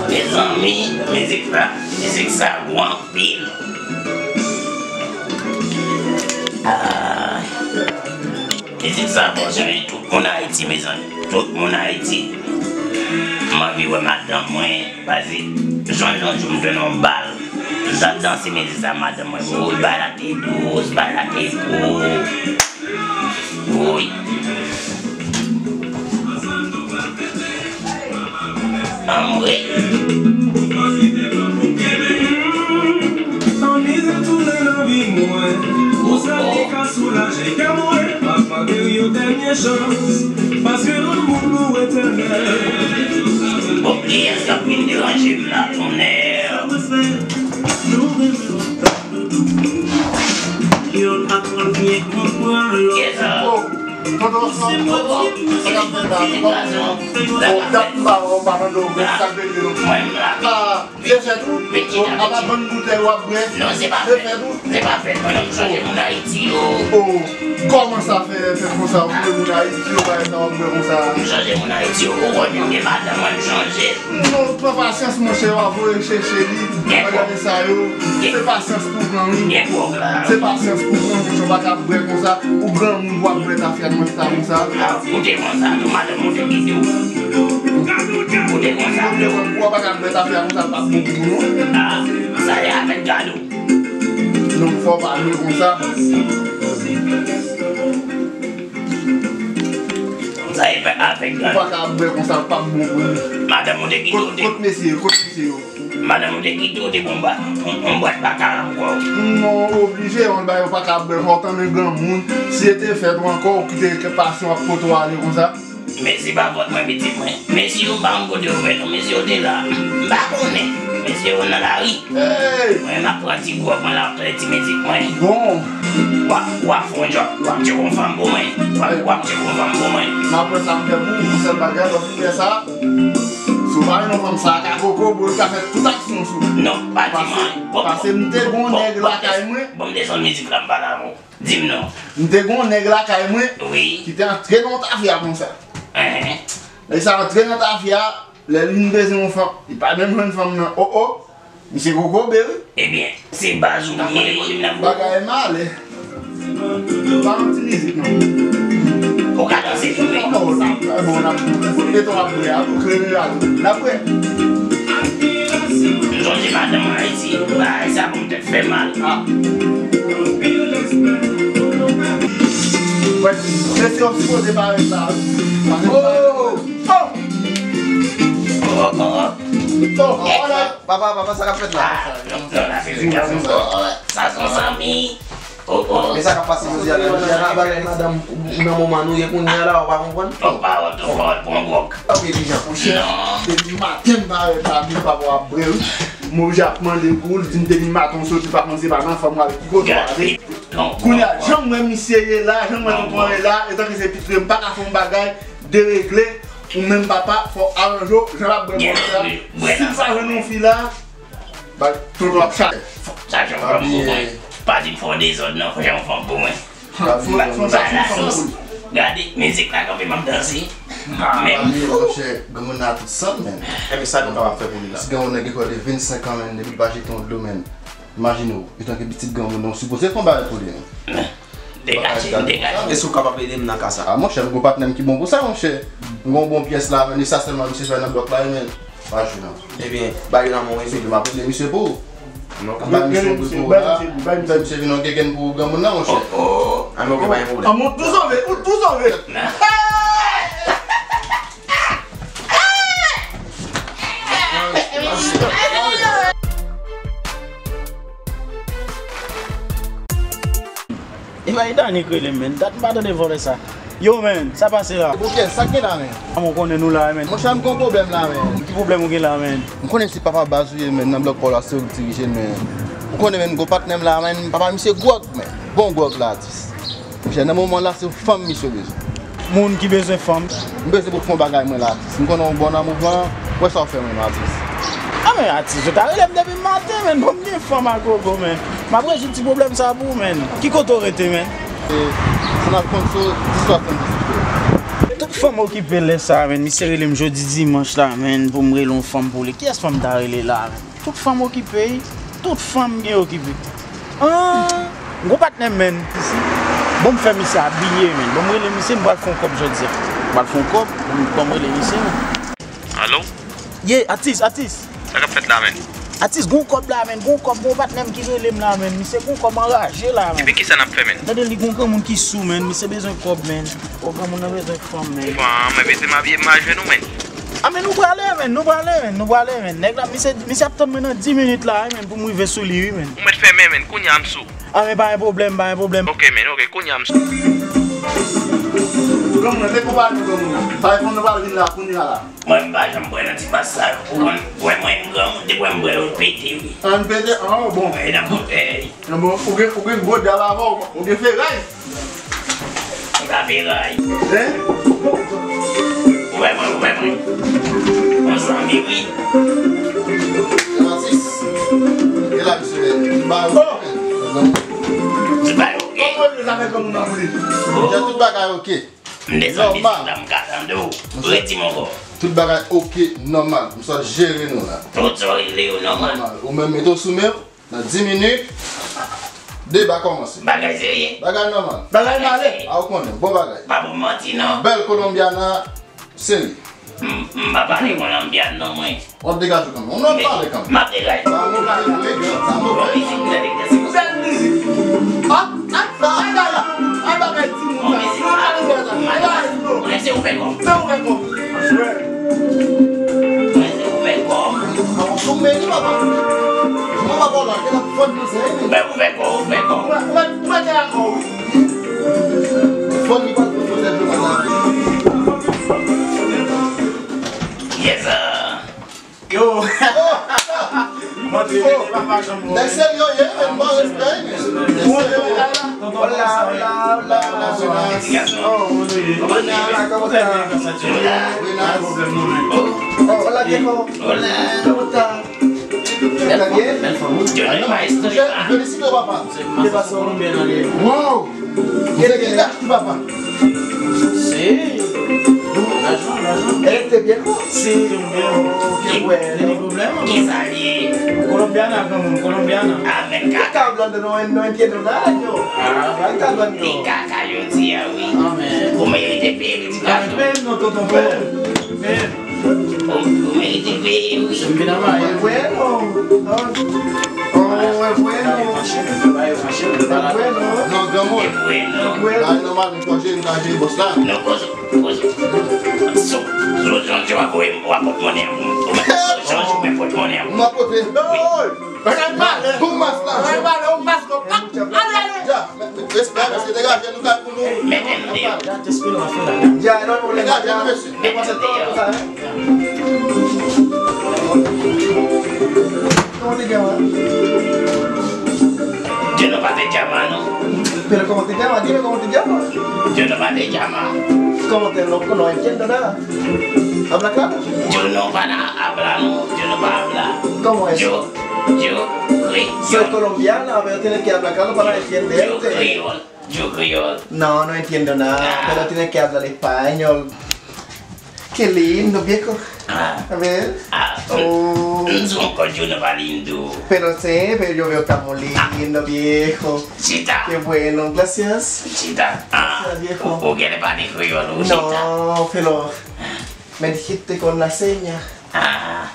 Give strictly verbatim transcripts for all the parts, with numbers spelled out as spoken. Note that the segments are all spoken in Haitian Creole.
Mezanmi, mizik la, mizik sa gwo anpil. Ah, mizik sa fò chanje tout moun Ayiti, mezanmi. Tout moun Ayiti. M anvi wè madanm mwen, pase jwenn yon jou m jwenn yon bal. M t ap danse mizik sa, madanm mwen, woy, bagay la te dous, bagay la te gwo. Woy. Anmwe. Ann mizè tounen nan vi mwen. Pou sa ki ka soulaje kè mwen. M ap mande yon dènye chans. Paske lanmou nou etènèl. Bon, kiyès k ap vin deranje m la, tonnè? Youn aprann byen konprann lòt. Kiyès sa? Tonton Osman, sa k ap fèt la? Bon, dat m pa wè w, m pa tande w, men sa k vle di non. Mwen, m la. Ah, se fèt ou? Bon, apa bann boutèy w ap bwè? Non, se pa fèt. Se fèt ou? Se pa fèt, mwen, non, m chanje moun Ayiti yo. Oh, kòman sa fè, fè konsa, ou vle moun Ayiti yo, bagay sa w ap bwè konsa? M chanje moun Ayiti yo, ou konn yon gen madanm mwen, m chanje. Non, pran pasyans, monchè, w a voye chèche li. Bagay sa yo, se pasyans pou pran, wi. Se pasyans pou pran, monchè, w pa ka bwè konsa. Ou granmoun pou w ap bwè tafya nan eta konsa. Ah, ou te konsa, tou madanm ou te kite w. Ou te konsa, tou. Ou pa ka bwè tafya konsa, l p ap bon pou ou, non. Ah, sa ye avèk gado. Non, fò w pa bwè konsa. Sa ye avèk gado. Ou pa ka bwè konsa, l p ap bon pou ou. Madanm ou te kite w, te. Kot, kot mesye yo, kot mesye yo? Madanm ou te kite w, te bon ba, yon, yon bwat baka ankò. Non, oblije, yon bagay ou pa ka bwè, fò w tanmen granmoun. Si se te fèt ou ankò, ou kite kèk pasyon ap pote w ale konsa. Mesye pa fòt mwen, pitit mwen. Mesye yo pa yon kote yo fèt non, mesye yo te la. M pa konnen. Mesye yo nan lari. Hey! Mwen, m ap pran ti gwòg mwen la, m ap tande ti mizik mwen. Bon. W ap, w ap fè yon djòb, w ap tcheke yon fanm pou mwen. W ap, w ap tcheke yon fanm pou mwen. M ap wè sa m fè pou ou, yon sèl bagay, lè w fin fè sa, si w pa renmen fanm sa a, ka kokobe w, l ka fè tout aksyon sou ou. Non, pa di m anyen. Bon, pase m te gon nèg lakay mwen. Bon, m desann mizik la, m pale avè w. Di m non. M te gon nèg lakay mwen, wi, ki te antre nan yon tafya konsa. Enhen. Nèg sa antre nan tafya, lè li vin bezwen yon fanm, li pa menm jwenn fanm nan. Oh, oh. Misye kokobe, wi. Ebyen, se baz ou ye. Bagay malè. Pa yon ti mizik, non. Ou ka danse tou, wi. Oh, sa, bon, n ap, kote w ap bwè a, tou klere a, tou. N ap bwè. M sonje madanm mwen Ayiti, bagay sa pou m tèt fè mal. Ah. Wè, mesye, w ap sipoze parèt la, wi. Oh! Oh! Oh, oh, oh. Oh, oh, oh. Papa, papa, sa k ap fèt la? Ah, non, non, la, se, se, se, sa se yon zanmi. Oh, oh. Men sa k ap pase jodi a la, jodi a la, bagay madanm nan moman nou ye kounye a la, ou pa konprann? Twòp pawòl, twòp pawòl, pran gwòg. Ok, Bijan, monchè, depi maten m parèt la, m pa wè w ap bwè, wi. M oblije ap mande pou ou, l di m depi maten w soti, pa konn se pa nan fanm ou avèk ki kote w ale. Kounye a, jan m wè misye ye la, jan m wè tonton an ye la, etanke se pitit mwen, m pa ka fè yon bagay deregle, ou menm papa, fò w aranje w, jan l ap bwè kòb sa. Si l pa jwenn yon fi la, bay tonton ap chache. Chache yon fanm pou mwen. Pa di m fè yon dezòd non, fò chache yon fanm pou mwen. Fò, fò chache yon fanm pou mwen. Gade, mizik la kanpe, m ap danse. Men m fou. Monchè, granmoun nan tout sanm, men. Ebyen, sa nou kapab fè pou li la? Ti granmoun nan gen prè de vennsenk an, men, depi l pa jete yon dlo, men. Imajine w, etanke pitit granmoun nan, ou sipoze fè yon bagay pou li, men. Degaje, degaje. Èske w kapab ede m nan ka sa? Ah, monchè, m gon patnè m ki bon pou sa, monchè. M gon bon pyès la, men, e sa sèlman misye fè nan blòk la, men. Pa jwe non. Ebyen, ba yo nan men w, wi. M ap ede misye pou ou. M ap ba misye yon gri pou ou la. Fè misye vin yon kenkenn pou granmoun nan, monchè. Oh, oh. Anben, ok, pa gen pwoblèm. Anben, ou tou sove, ou tou sove. E pa Etanik rele m, men. Dat m pa tande vòlè sa. Yo, men, sa pase la? Bouke, sa k gen la, men? Kòman w konnen nou la, men? Monchè, m gon pwoblèm la, men. Ki pwoblèm ou gen la, men? M konnen se papa baz ou ye, men, nan blòk pa w la, se ou k dirije l, men. Ou konnen, men, m gon patnè m la, men, papa misye gwòg, men. Bon gwòg la, atis. Monchè, nan moman la, se fanm misye bezwen. Moun ki bezwen fanm. M bezwen pou fè yon bagay mwen la, atis. M konnen w bon nan mouvman an, wè sa w fè mwen, atis. Ah, men atis, yo ta rele m depi maten, men, bon, m gen fanm ak gogo, men. M ap rezoud ti pwoblèm sa pou ou, men. Ki kote w rete, men? San ap konn sou dis swasanndizuit yo. Tout fanm okipe lè sa a, menn. Misye rele m jodi dimanch la, menn, pou m rele yon fanm pou li. Kiyès fanm ta rele la, menn? Tout fanm okipe, wi. Tout fanm gen okipe. Ah, m gon patnè m, menn. Bon, m fè misye abiye, menn. Bon, m rele misye, m pral fè yon kòb jodi a. M pral fè yon kòb, bon, bon, m rele misye, menn. Alo? Ye, atis, atis. Sa k ap fèt la, menn? Atis, gon kòb la, menn. Gon kòb, gon patnè m ki rele m la, menn. Misye gon kòb anraje la, menn. Epi kisa n ap fè, menn? Tande, li gon granmoun ki sou, menn. Misye bezwen kòb, menn. O, granmoun nan bezwen fanm, menn. Fanm, epi se m ap ye m al jwenn ou, menn. A, men nou prale, menn. Nou prale, menn. Nou prale, menn. Nèg la, misye, misye ap tann mwen nan dis minit la, wi, menn, pou m rive sou li, wi, menn. Ou mèt fèmen, menn. Kounye a m sou. A, men pa gen pwoblèm, pa gen pwoblèm. Ok, menn, ok. Kounye a m sou. Granmoun nan, te konprann nou, granmoun nan. Sa e fanm nan pral vin la, kounye a la. Mwen, m pa janm kwè nan ti fas sa yo. Ou konn, wè mwen, m granmoun, depi mwen m wè yo pete, wi. An pete? Ah, bon. Mwen, nan pòtèy. Nan bon, ou gen, ou gen gwo dab avè w, ou gen feray. M pa feray. Hein? Ou wè mwen, ou wè mwen. Yon zanmi, wi. Francis. E la, misye, m ba yo. Oh! M ba yo, ok. Kòman zafè granmoun nan pou li? Oh. Jan tout bagay ok. M desann mizik la, m ka tande w. Redi m ankò. Tout bagay ok, nòmal. M sot jere nou la. Tout sa w regle yo nòmal. Nòmal. Ou menm mete w sou men w. Nan dis minit, deba kòmanse. Bagay serye. Bagay nòmal. Bagay male. A, ou konnen. Bon bagay. Pa pou manti, non. Bèl Colombiana, serye. M, m pa pale Colombiana, non, mwen. W ap degaje w kanmenm. W ap pale kanmenm. M ap degaje. Sa move, sa move. Bon mizik, m tande, se pou sa. Bèl mizik. Ah, ah, ah, ah, ah, bagay timoun sa. Bon mizik. Ah, bagay sa. Mwen se ouvè kò. Se ouvè kò. Mwen se ouvè kò. Mwen ouvè kò, ouvè kò. Mwen ouvè kò, ouvè kò. Fòn li pa t konn fè jwe madanm. Yes, sir. Yo. Mwen te papa janm mwen. Nèg serye w ye, men ban respè, men. Nèg serye w ye. Hola, hola, hola. Hola, kòman sa? Oh, hola, viejo. Hola. ¿Cómo está? Está bien? Bèl fanm, wi. Johnny pa istòrik la. Felisite w, papa. Se masansi kolonbyen nan li ye. Wow! Ou se ki laj tou, papa? Si. Lajan, lajan. E te byen, non? Si, te byen. Ki, ki pwoblèm? Kisa li ye? Kolonbyana, granmoun, Kolonbyana. A, vennkat. Ka blan de nou, nou entiendo nada, yo. A, vennkat blan, yo. Li kaka jodi a, wi. Amèn. Ou merite peye pou ti gason. Amèn. Peye m non, tonton, peye m. Peye m. Ou, ou merite peye, wi. Se m vin anba, e. Bueno. Oh, es bueno. Es bueno. Non, granmoun. Es bueno. Bagay nòmal, m konje, m ka jere bòs la. Non, kozo, kozo. Sou, sou jan w ap voye m, w ap pot monnen an. Ou mèt sou jan w ap pote monnen an. M ap pote. Wi. Bagay malè. Pou mas la. Bagay malè, ou mas la. Ale, ale. Dja, men, men, respè, mesye, degaje nou kay pou nou. Mete nou deyò. Dja, non, nou degaje nou, mesye. Mete nou deyò. Kòman te djama? Djama pa te djama, non. Pero kòman te djama? Dime kòman te djama. Djama pa te djama. ¿Cómo te lo, no entiendo nada? Habla claro. Yo no para hablar, no. Yo no para hablar. ¿Cómo es? Yo, yo, cre-, soy colombiana, pero tienes que hablar claro para entenderte. Yo kreyòl. Yo kreyòl. No, no entiendo nada. Ah. Pero tienes que hablar español. Qué lindo, viejo. Ah. A ver. Ah, oh. M, m di w ankò, yo no pa lindo. Pero sí, pero yo veo que está muy lindo, viejo. Chita. Qué bueno, gracias. Chita. Ah, gracias, viejo. Ou, ou genlè pale kreyòl, ou chita. No, pero me dijiste con la seña. Ah.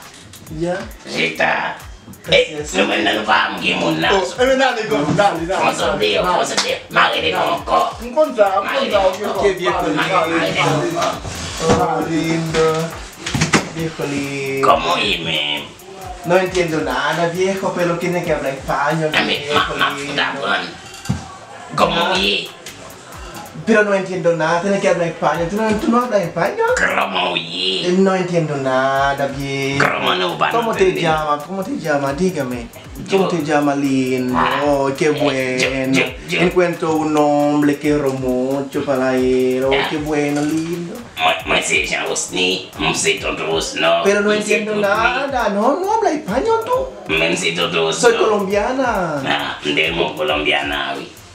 Ya. Chita. Eh, nou menm nan nou pa gen moun nan. Oh, eh, men ale, granmoun, ale, ale. Fon sot deyò, fon sot deyò. Mare devan ankò. M konn sa, m konn sa, ok, ok, vye konnen. Mare devan ankò. Oh, lindo. Viejo lindo. Kòman w ye menm? No entiendo nada, viejo, pero tiene que hablar español, viejo lindo. Ah, men, m ap, m ap fout aprann. Kòman w ye? Pero no entiendo nada, tienes que hablar español. ¿Tú no, tú no hablas español? Kòman w ye? Eh, no entiendo nada, viejo. Kòman nou pa nan tande? ¿Cómo te llamas? ¿Cómo te llamas? Dígame. ¿Cómo te llamas, lindo? Oh, qué bueno. Encuentro un hombre que quiero mucho para él. Oh, qué bueno, lindo. Mwen, mwen se Jean Osni, mwen se tonton Osnò. Pero no entiendo nada. No, no habla español tú. Mwen se tonton Osnò. Soy colombiana. Ah, m te renmen w Kolonbyana, wi.